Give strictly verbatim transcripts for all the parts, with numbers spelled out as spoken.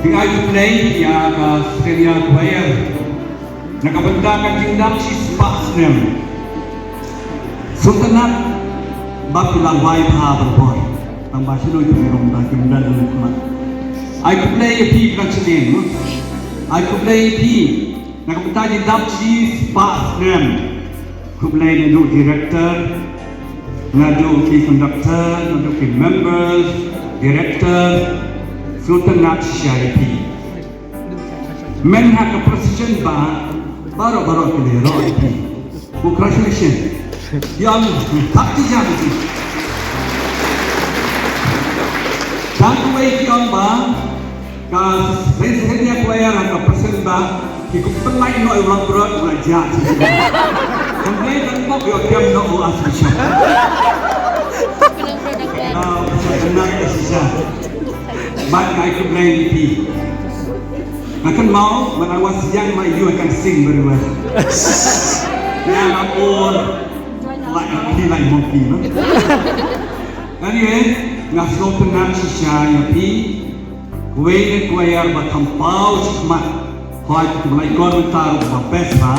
Ngi ai khublei ïa ka Sylvania Choir na ka bynta ka jingdap shispah snem. Sngewtynnat ba phi la wai bha barabor. Tang ba shu ïohi phi ruh mynta kim dang ïohi khmat. Ai khublei ïa phi, phi la sngewthuh. Ai khublei ïa phi na ka bynta jingdap shispah snem. Khublei naduh director, naduh ki conductor, naduh ki members, director, sngewtynnat shisha ïa phi. Myn ha ka procession ba baroh baroh ki leh roh ïa phi. Congratulations. Ïa, thap ki jam ïa phi. Tang kawei ki ong ba ka Sylvania Choir ha ka procession ba ki kum pynlait noh ïa u langbrot u la jah. Kam dei tang bok ïoh kem noh u Archbishop. Ah, sngewtynnat shisha. Bad nga ai khublei ïa phi. Nga kynmaw when I was young, my, you, I can sing very well. Yeah, I'm all like a flea, like monkey, no? Anyway, nga sngewtynnat shisha ïa phi. Kawei na ka choir ba kham paw shakhmat. Hooid, kumba la ïakor mynta ruh ba best bha.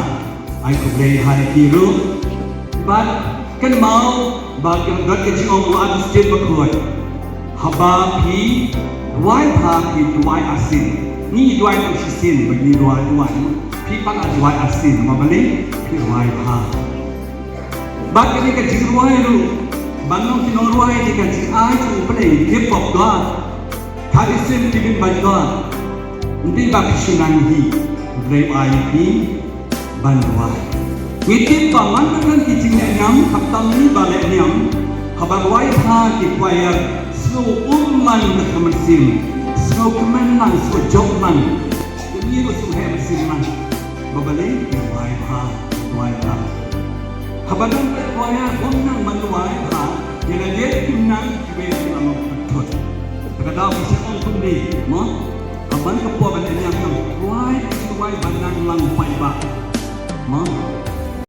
Ai khublei ha ïa phi ruh. Bad kynmaw ba ka don ka jingong u Augustine Bakhuid. Haba phi duwai bha phi duwai arsien. Ngi duwai tang shisien ba ngi duwai duwai. Phi pat la duwai arsien, ma balei phi duwai bha. Bad kane ka jingrwai ruh ban long ki nongrwai te ka jingai jong U Blei, gift of God. Ka dei shisien ki bym ban don. Ym dei ba phi shu nang hi. U Blei u ai ïa phi ban rwai. Ngi tip ba man ka don ki jingeh niam, khamtam ngi ba leh niam. Haba rwai bha ki choir, sngew um lang ka mynsiem, sngew kmen lang, sngew jop lang. Ngi ruh sngew heh mynsiem lang. Ba balei ngi rwai bha, rwai bha. Haba don ka choir bym nang ban rwai bha, ïa lade kim nang, kiwei kim nang ban thut. Te ka daw ki sa ong kumne, mo? Haba ka por ban ïa nang rwai, rwai ban nang lang paidbah. Mo?